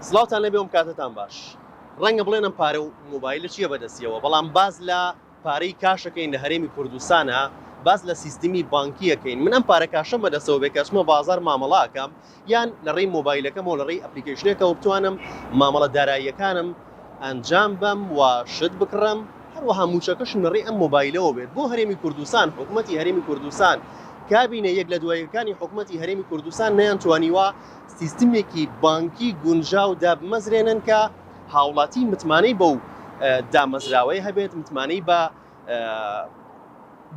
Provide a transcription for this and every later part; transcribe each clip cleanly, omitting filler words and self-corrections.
سڵاوتان لێبێ ئەم کاتەتان باش. ڕەنگە بڵێن ئەم پارە و مۆبایلە چییە بەدەستیەوە، بەڵام باس لە پارەی کاش ئەکەین لە هەرێمی کوردستانا، باس لە سیستمی بانکی ئەکەین، من ئەم پارە کاشەم بەدەستەوە بێ کە ئەچمە بازاڕ مامەڵە ئەکەم یان لە ڕێی مۆبایلەکەمەوە لە ڕێی ئەپلیکەیشنێکەوە بتوانم مامەڵە داراییەکانم ئەنجام بەم و شت بکڕم، هەروەها مووچەکەشم لە ڕێی ئەم مۆبایلەوە بێت بۆ هەرێمی کوردستان، حکومەتی هەرێمی کوردستان، کابینە یەک لە دوایەکانی حکومەتی هەرێمی کوردستان نەیانتوانیوە سیستمێکی بانکی گونجاو دابمەزرێنن کە هاوڵاتی متمانەی بەو دامەزراوەیە هەبێت، متمانەی بە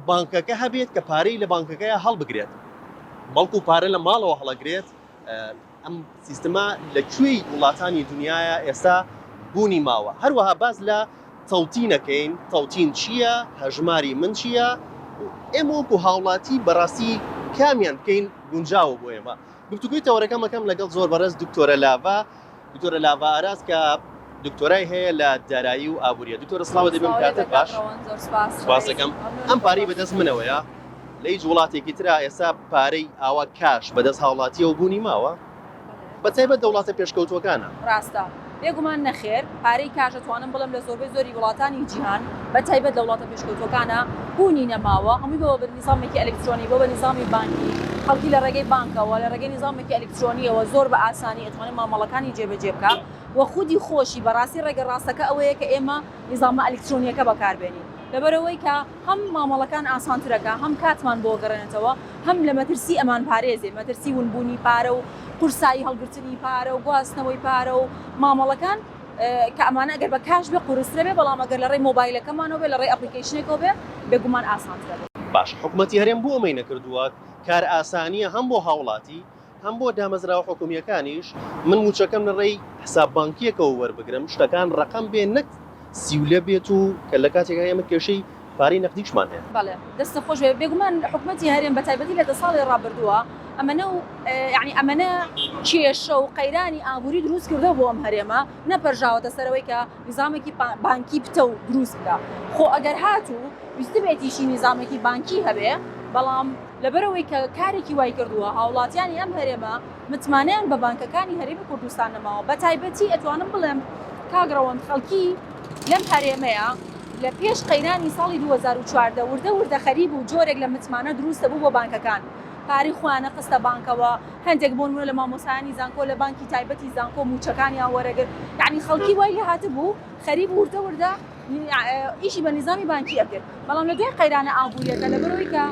بانکەکە هەبێت کە پارەی لە بانکەکەی هەڵبگرێت، بەڵکو پارە لە ماڵەوە هەڵەگرێت. ئەم سیستمە لە کوێی وڵاتانی دنیاە ئێستا بوونی ماوە؟ هەروەها باس لە تەوتینەکەین، تەوتین چییە؟ هەژماری من چییە؟ ئێمە وەکو هاوڵاتی بەڕاستی کامیان بکەین گونجاوە بۆ ئێمە؟ گفتوگۆی تەوەرەکەم ئەکەم لەگەڵ زۆر بەڕێز دکتۆرە لاڤا، دکتۆرە لاڤا ئاراس کە دکتۆرای هەیە لە دارایی و ئابووریە. دکتۆرە سڵاوت دەبێم کاتت باش. سپاس دەکەم. ئەم پارەی بەدەست منەوەیە لە هیچ وڵاتێکی ترا ئێستا پارەی ئاوا کاش بەدەست هاوڵاتیەوە بوونی ماوە؟ بە تایبەت لە وڵاتە پێشکەوتووەکانە. ڕاستە. بێگومان نەخێر، پارەی کاش ئەتوانم بڵێم لە زۆربەی زۆری وڵاتانی جیهان بە تایبەت لە وڵاتە پێشکەوتووەکانا بوونی نەماوە، هەمووی بۆ بە نیزامێکی ئەلکترۆنی، بۆ بە نیزامی بانکی، خەڵکی لە ڕێگەی بانکەوە، لە ڕێگەی نیزامێکی ئەلکترۆنییەوە زۆر بە ئاسانی ئەتوانێ مامەڵەکانی جێبەجێ بکا و خودی خۆشی بەڕاستی ڕێگە ڕاستەکە ئەوەیە کە ئێمە نیزامە ئەلکترۆنییەکە بەکاربێنین لەبەرئەوەی کە هەم مامەڵەکان ئاسانترەکا، هەم کاتمان بۆ گەڕێنێتەوە، هەم لە مەترسی ئەمانپارێزێ، مەترسی ونبوونی پارە و قورسایی هەڵگرتنی پارە و گواستنەوەی پارە و مامەڵەکان، کە ئەمانە ئەگەر بە کاش بێ قورسترە بێ، بەڵام ئەگەر لە ڕێی مۆبایلەکەمانەوە بێ، لە ڕێی application ێکەوە بێ، بێگومان ئاسانترە بێ. باشە حکومەتی هەرێم بۆ ئەمەی نەکردووە؟ کارئاسانییە هەم بۆ هاوڵاتی هەم بۆ دامەزراوە حکومییەکانیش، من مووچەکەم لە ڕێی حساب بانکییەکەوە وەربگرم، شتەکان ڕەقەم بێ نەک سیولە بێت و کە لە کاتێکا ئێمە کێشەی پارەی نەقدیشمان هەیە. بەڵێ دەستت خۆش بێ، بێگومان حکومەتی هەرێم بە تایبەتی لە دە ساڵی ڕابردووە ئەمەنە و یانی ئەمەنە کێشە و قەیرانی ئابووری دروست کردووە بۆ ئەم هەرێمە نەپەرژاوەتە سەرەوەی کە نیزامێکی بانکی پتەو دروست بکا خۆ ئەگەر هاتوو ویستبێتیشی نیزامێکی بانکی هەبێ بەڵام لەبەرئەوەی کە کارێکی وای کردووە هاوڵاتیانی ئەم هەرێمە متمانەیان بە بانکەکانی هەرێمی کوردستان نەماوە بەتایبەتی ئەتوانم بڵێم کاک ڕەوەند خەڵکی لەم هەرێمەیە لە پێش قەیرانی ساڵی 2014 وردە وردە خەریک بوو جۆرێک لە متمانە دروست دەبوو بۆ بانکەکان پارەی خۆیان ئەخستە بانکەوە هەندێک بۆ نمونە لە مامۆستایانی زانکۆ لە بانکی تایبەتی زانکۆ مووچەکانیان وەرەگرت یعنی خەڵکی وای لێهاتبوو خەریک بوو وردە وردە ئیشی بە نیزامی بانکی ئەکرد بەڵام لە دوای قەیرانە ئابووریەکە لەبەرەوەی کە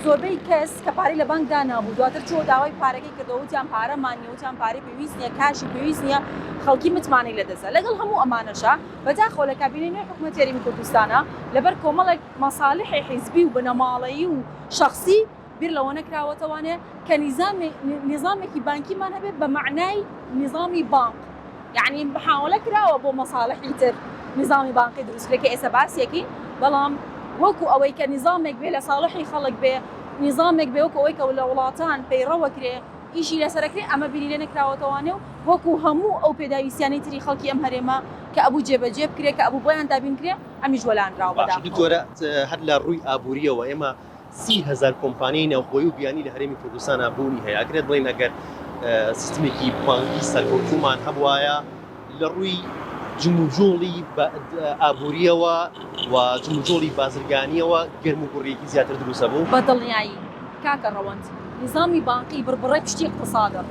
زۆربەی کەس کە پارەی لە بانک دانابوو دواتر چووە داوای پارەکەی کردەوە وتیان پارەمان نیە وتیان پارەی پێویست نیە کاشی پێویست نیە خەڵکی متمانەی لەدەستدا لەگەڵ هەموو ئەمانەشا بەداخەوە لە کابینەی نوێی حکومەتی هەرێمی کوردستانا لەبەر کۆمەڵێک مەسالحی حیزبی و بنەماڵەیی و شەخسی بیر لەوە نەکراوەتەوانێ کە نیزامێکی بانکیمان هەبێت بە مەعنای نیزامی بانق یەعنی محاوەلە کراوە بۆ مەسالحی تر نیزامی بانقی دروست کرێ کە ئێستا باسیەکەین بەڵام وەکو ئەوەی کە نیزامێک بێ لە ساڵحی خەڵک بێ نیزامێک بێ وەکو ئەوەی کە لە وڵاتان پەیڕەوە کرێ ئیشی لەسەرەکرێ ئەمە بیری لێ نەکراوەتەوانێ و وەکو هەموو ئەو پێداویستیانەی تری خەڵکی ئەم هەرێمە کە ئەبوو جێبەجێ بکرێ کە ئەبوو بۆیان دابین کرێ ئەمیش وەلانراوە باشە بەداخەوە. دکتۆرە هەر لە ڕووی ئابووریەوە ئێمە 30 هەزار کۆمپانیای ناوخۆیی و بیانی لە هەرێمی کوردستانا بوونی هەیە، ئەکرێت بڵێین ئەگەر سیستمێکی بانکی سەرکەوتوومان هەبوایە لە ڕووی جموجۆڵی ئابوورییەوە و جموجۆڵی بازرگانییەوە گەرموگوڕییەکی زیاتر دروست ئەبوو؟ بە دڵنیایی کاکە ڕەوەند، نیزامی بانقی بڕبڕەی پشتی ئیقتسادە.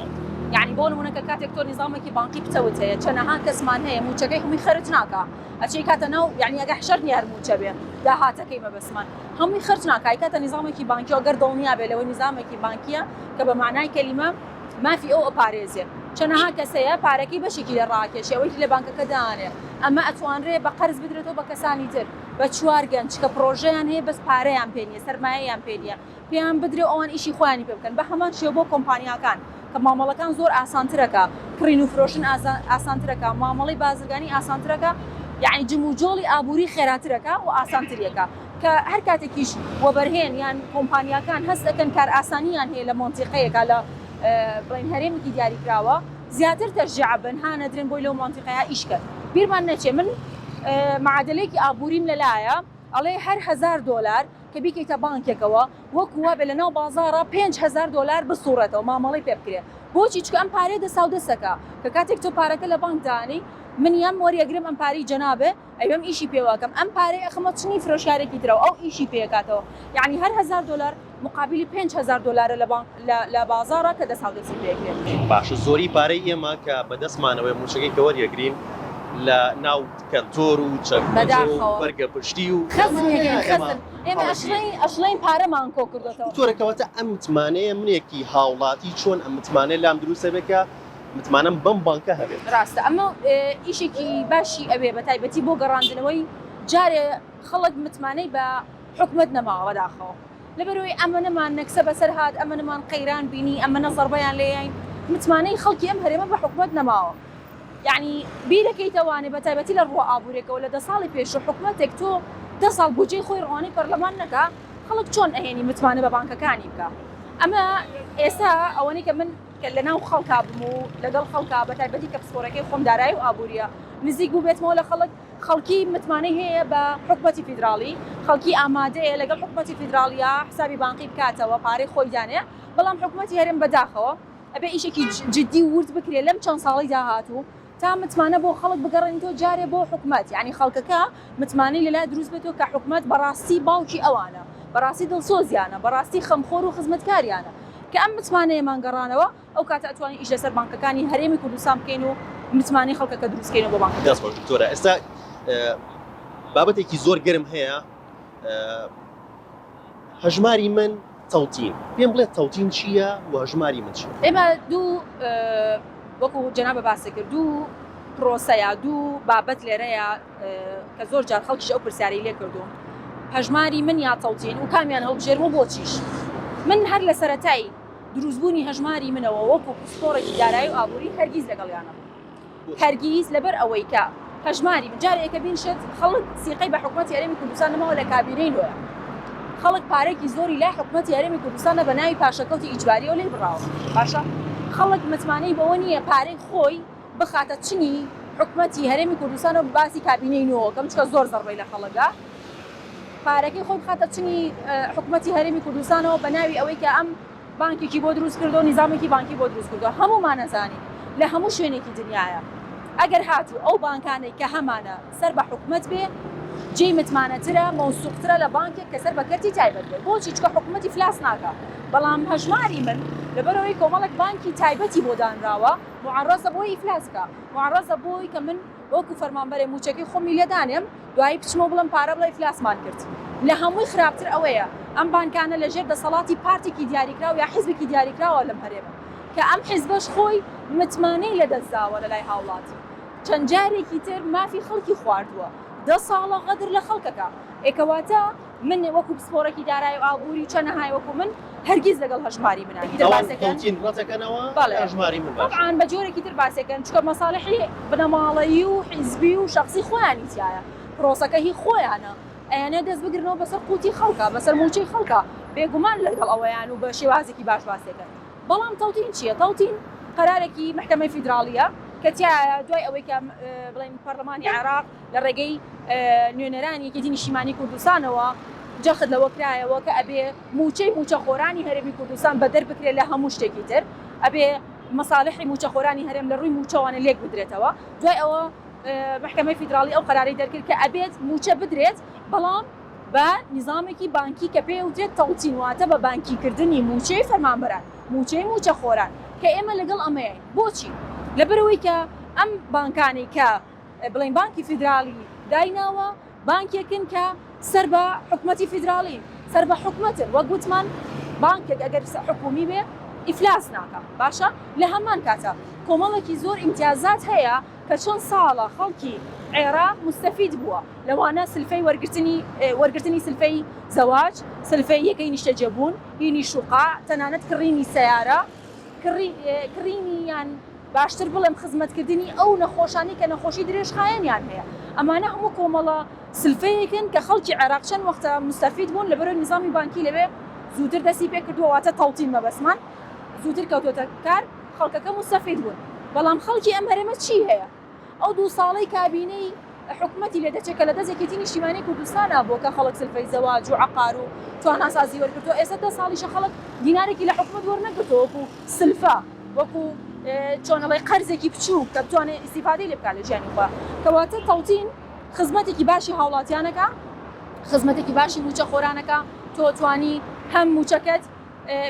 یەعنی بۆ نموونە کە کاتێک تۆ نیزامێکی بانقی پتەوت هەیە، چەنەها کەسمان هەیە مووچەکەی هەمووی خەرج ناکا، ئەچێ ئەیکاتە ناو، یەعنی ئەگەر شەرت نییە هەر مووچە بێ، داهاتەکەی مەبەستمان. هەمووی خەرج ناکا ئەیکاتە نیزامێکی بانکی و گەر دڵنیا بێ لەوەی نیزامێکی بانکیە کە بە مەعنای کەلیمە مافی ئەو ئەپارێزێ چەنەها کەس هەیە پارەکەی بەشێکی لێ ڕاکێشێ ئەوەی تری لە بانکەکە دانێ ئەمە ئەتوانرێ بە قەرز بدرێتەوە بە کەسانی تر بە چوار گەنج کە پڕۆژەیان هەیە بەس پارەیان پێ نیە سەرمایەیان پێ نیە پێیان بدرێ و ئەوان ئیشی خۆیانی پێ بکەن بە هەمان شێوە بۆ کۆمپانیاکان کە مامەڵەکان زۆر ئاسانترەکە کڕین و فرۆشتن ئاسانترەکە مامەڵەی بازرگانی ئاسانترەکە یعنی جموجۆڵی ئابووری خێراترەکە و ئاسانتریەکە کە هەر کاتێکیش وەبەرهێن یان کۆمپانیاکان هەست ئەکەن کارئاسانیان هەیە لە مەنتیقەیەکا لە بڵێین هەرێمێکی دیاریکراوە زیاتر تەشجیع بن هانەدرێن بۆی لەو مەنتیقەیە ئیش کەن بیرمان نەچێ من معادلەیەکی ئابووریم لەلایە ئەڵێ هەر هەزار دۆلار کە بیکەیتە بانکێکەوە وەکو وابێ لەناو بازاڕا 5000 دۆلار بسوڕێتەوە مامەڵەی پێ بکرێ. بۆچی؟ چونکە ئەم پارەیە دەساودەسەکە کە کاتێک تۆ پارەکە لە بانک دانێی من یەم وەریەگرم ئەم پارەی جەنابێ ئەیبەم ئیشی پێوە ئەکەم ئەم پارەی ئەخەمە چنی فرۆشیارێکی ترەوە ئەو ئیشی پێ ئەکاتەوە یەعنی هەر هەزار دۆلار مقابلی 5000 دۆلارە لە بانک لە لە بازاڕا کە دەساودەسی پێ ئەکرێت. باشە زۆری پارەی ئێمە کە بەدەستمانەوەیە موچەکەی کە وەریەگرین لە ناو کەنتۆر و چەکمەجە و بەداخەوە بەرگە پشتی و خەزنێکین ئەمانەیە ئێمە خەزن ئێمە هەڵەگرین. ئەشڵێین ئەشڵێین پارەمان کۆ کردۆتەوە. دکتۆرە کەواتە ئەم متمانەیە منێکی هاوڵاتی چۆن ئەم متمانەیە لام دروست ئەبێ کە متمانەم بەم بانکە هەبێت؟ ڕاستە ئەمە ئیشێکی باشی ئەوێ بە تایبەتی بۆ گەڕاندنەوەی جارێ خەڵک متمانەی بە حکومەت نەماوە بەداخەوە لەبەرئەوەی ئەمەنەمان نەکسە بەسەر هات ئەمەنەمان قەیران بینی ئەمەنە زەڕبەیان لێیاین متمانەی خەڵکی ئەم هەرێمە بە حکومەت نەماوە یەعنی بیرەکەیتەوانێ بە تایبەتی لە ڕووە ئابوورێکەوە لە دە ساڵی پێشوو حکومەتێک تۆ دە ساڵ بودجەی خۆی ڕەوانەی پەرلەمان نەکا خەڵک چۆن ئەهێنی متمانە بە بانکەکانی بکا ئەمە ئێستا ئەوەنەی کە من کە لەناو خەڵکا بم و لەگەڵ خەڵکا بە تایبەتی کە پسپۆرەکەی خۆم دارایی و ئابووریە نزیک بووبێتمەوە لە خەڵک خەڵکی متمانەی هەیە بە حکومەتی فیدراڵی خەڵکی ئامادەیە لەگەڵ حکومەتی فیدراڵیا حسابی بانقی بکاتەوە پارەی خۆی دانێ بەڵام حکومەتی هەرێم بەداخەوە ئەبێ ئیشێکی جدی و ورد بکرێ لەم چەند ساڵەی داهاتوو تا متمانە بۆ خەڵک بگەڕێنیتەوە جارێ بۆ حکومەت یانی خەڵکەکە متمانەی لەلا دروست بێتەوە کە حکومەت بەڕاستی باوکی ئەوانە بەڕاستی دڵسۆزیانە بەڕاستی خەمخۆر و خزمەتکاریانە کە ئەم متمانەیەمان گەڕانەوە ئەو کاتە ئەتوانین ئیش لەسەر بانکەکانی هەرێمی کوردستان بکەین و متمانەی خەڵکەکە دروست کەینەوە بۆ بانکەکان. دەست خۆش دکتۆرە ئێستا بابەتێکی زۆر گەرم هەیە هەژماری من تەوتین پێم بڵێ تەوتین چییە و هەژماری من چییە؟ ئێمە دوو وەکو جەنابە باست کرد دوو پرۆسەیە دوو بابەت لێرەیە کە زۆر جار خەڵکیش ئەو پرسیارەی لێ کردووم هەژماری من یا تەوتین و کامیان هەڵبژێرم و بۆچیش من هەر لە سەرەتای دروستبوونی هەژماری منەوە وەکو پسپۆڕێکی دارایی و ئابووری هەرگیز لەگەڵیان نەبووم هەرگیز لەبەر ئەوەی کە هەژماری من جارێ یەکەمین شت خەڵک سیقەی بە حکومەتی هەرێمی کوردستان نەماوە لە کابینەی نۆیە خەڵک پارێکی زۆری لای حکومەتی هەرێمی کوردستانە بە ناوی پاشەکەوتی ئیجباریەوە لێی بڕاوە باشە خەڵک متمانەی بەوە نییە پارەی خۆی بخاتە چنی حکومەتی هەرێمی کوردستانەوە باسی کابینەی نۆکەم چکە زۆر زەربەی لە خەڵکدا پارەکەی خۆی بخاتە چنی حکومەتی هەرێمی کوردستانەوە بە ناوی ئەوەی کە ئەم بانکێکی بۆ دروست کردو نیزامێکی بانکی بۆ دروست کردو هەموومان ئەزانین لە هەموو شوێنێکی دنیایە ئەگەر هاتوو ئەو بانکانەی کە هەمانە سەر بە حکومەت بێ جێی متمانەترە مەوسوقترە لە بانکێک کە سەر بە کەرتی تایبەت بێ بۆچی چونکە حکومەت ئیفلاس ناکا بەڵام هەژماری من لەبەرئەوەی کۆمەڵێک بانکی تایبەتی بۆ دانراوە موعەڕەزە بۆی ئیفلاس بکا موعەڕەزە بۆی کە من وەکو فەرمانبەرێ موچەکەی خۆمی لێ دانێم دوایی بچمەوە بڵێم پارە بڵێ ئیفلاسمان کرد لە هەمووی خراپتر ئەوەیە ئەم بانکانە لە ژێر دەسەڵاتی پارتێکی دیاریکراو یا حیزبێکی دیاریکراوە لەم هەرێمە کە ئەم حیزبەش خۆی متمانەی لە دەست داوە لە لای هاوڵاتی چەند جارێکی تر مافی خەڵکی خواردووە دە ساڵە غەدر لە خەڵکەکە ئێ کەواتە من وەکو پسپۆڕێکی دارایی و ئابووری و چەنەهای وەکو من هەرگیز لەگەڵ هەژماری منان ئیتر ئەوان باسەکەن تەوتین ڕەتەکەنەوە بەڵێ هەژماری من باشە. تەبعەن بە جۆرێکی تر باسەکەن چونکە مەساڵحی بنەماڵەیی و حیزبی و شەخسی خۆیانی تیایە پرۆسەکە هی خۆیانە ئەیانەوێت دەست بگرنەوە بەسەر قوتی خەڵکا بەسەر مووچەی خەڵکا بێگومان لەگەڵ ئەوەیان و بە شێوازێکی باش باسەکەن بەڵام تەوتین چییە؟ تەوتین قەرارێکی مەحکەمەی فیدراڵییە کە تیایە دوای ئەوەی کە بڵێین پەرلەمانی عێراق لە ڕێگەی نوێنەرانی یەکێتی نیشتیمانی کوردستانەوە جەخت لەوە کرایەوە کە ئەبێ مووچەی مووچەخۆرانی هەرێمی کوردستان بەدەر بکرێت لە هەموو شتێکی تر، ئەبێ مەسالحی مووچەخۆرانی هەرێم لە ڕووی مووچەوانە لێک بدرێتەوە. دوای ئەوە مەحکەمەی فیدراڵی ئەو قەرارەی دەرکرد کە ئەبێت مووچە بدرێت بەڵام بە نیزامێکی بانکی کە پێی ئەوترێت تەوتین واتە بە بانکی کردنی مووچەی فەرمانبەران، مووچەی مووچەخۆران کە ئێمە لەگەڵ ئەمەیین. بۆچی؟ لەبەرئەوەی کە ئەم بانکانەی کە بڵێین بانکی فیدراڵی دایناوە بانکێکن کە سەر بە حکومەتی فیدراڵین، سەر بە حکومەتن، وەک وتمان بانکێک ئەگەر حکومی بێ ئیفلاس ناکا باشە لە هەمان کاتا کۆمەڵێکی زۆر ئیمتیازات هەیە کە چەند ساڵە خەڵکی عێراق موستەفید بووە لەوانە سلفەی وەرگرتنی وەرگرتنی سلفەی زەواج، سلفەی یەکەی نیشتەجێبوون، هینی شوقە، تەنانەت کڕینی سەیارە، کڕی کڕینی یان باشتر بڵێم خزمەتکردنی ئەو نەخۆشانەی کە نەخۆشی درێژخایەنیان هەیە، ئەمانە هەموو کۆمەڵە سلفەیەکن کە خەڵکی عێراق چەند وەختە موستەفید بوون لەبەرئەوەی نیزامی بانکی لەوێ زووتر دەستی پێکردووە واتە تەوتین مەبەستمان زووتر کەوتۆتە کار خەڵکەکە موستەفید بوون بەڵام خەڵکی ئەم هەرێمە چی هەیە؟ ئەو دوو ساڵەی کابینەی حکومەتی لێ دەچێت کە لە دەست یەکێتی نیشتیمانی کوردستانا بووە کە خەڵک سلفەی زەواج و عەقار و تواناسازی وەرگرتووە ئێستا دە ساڵیشە خەڵک دینارێکی لە حکومەت وەرنەگرتووە وەکو سلفە. وەکو چۆن ئەڵێ قەرزێکی بچووک کە بتوانێت ئیسیفادەی لێ بکات لە ژیانی خۆی. کەواتە تەوتین خزمەتێکی باشی هاوڵاتیانەکە، خزمەتێکی باشی مووچەخۆرانەکە، تۆ توانی هەم مووچەکەت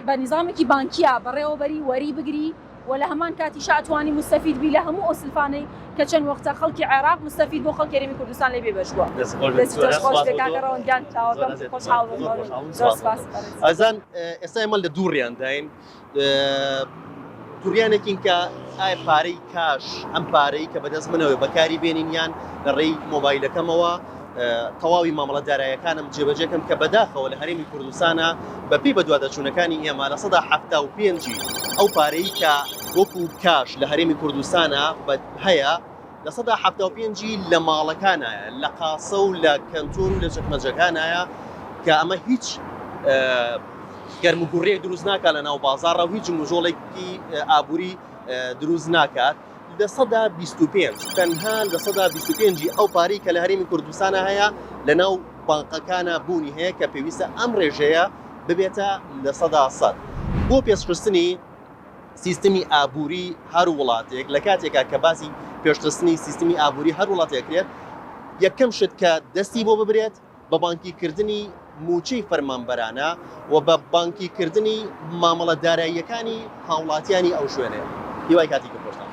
بە نیزامێکی بانکیە بەڕێوەبەری وەری بگری و لە هەمان کاتیشا ئەتوانی موستەفید بی لە هەموو ئەو سلفانەی کە چەند وەختە خەڵکی عێراق موستەفید بووە خەڵکی هەرێمی کوردستان لێی بێبەش بووە. دەست خۆش دەست دکتۆرە خۆش سپاس بێ بۆ تۆ کاکە ڕەوەند گیان زۆر چاوەکەم ئەزیەتت خۆشحاڵ ماوم بووم زۆر مەمنون خۆشحاڵ بووم زۆر سپاس بۆ سپاس تۆ بەڕێز. ئازیزان ئێستا ئێمە لە دوو ڕیانداین دووڕیانێکین کە ئایا پارەی کاش ئەم پارەی کە بەدەست منەوە بەکاری بێنین یان لە ڕێی مۆبایلەکەمەوە تەواوی مامەڵە دارایەکانم جێبەجێکەم کە بەداخەوە لە هەرێمی کوردستانە بەپێی بەدواداچوونەکانی ئێمە 75% ی ئەو پارەی کە وەکو کاش لە هەرێمی کوردستانە هەیە 75% ی لە ماڵەکانایە لە قاسە و لە کەنتۆر و لە چەکمەجەکانایە کە ئەمە هیچ گەرموگوڕیەک دروست ناکات لە ناو بازاڕە و هیچ جموجۆڵێکی ئابووری دروست ناکات. 25% تەنها 25% ی ئەو پارەی کە لە هەرێمی کوردستانە هەیە لە ناو بانقەکانە بوونی هەیە کە پێویستە ئەم ڕێژەیە ببێتە 100% بۆ پێشخستنی سیستمی ئابووری هەر وڵاتێک. لە کاتێکا کە باسی پێشخستنی سیستمی ئابووری هەر وڵاتێک کرێت یەکەم شت کە دەستی بۆ ببرێت بە بانکی کردنی مووچەی فەرمانبەرانە و بە بانکی کردنی مامەڵە داراییەکانی هاوڵاتیانی ئەو شوێنەیە. هیوای کاتێکی خۆشتان.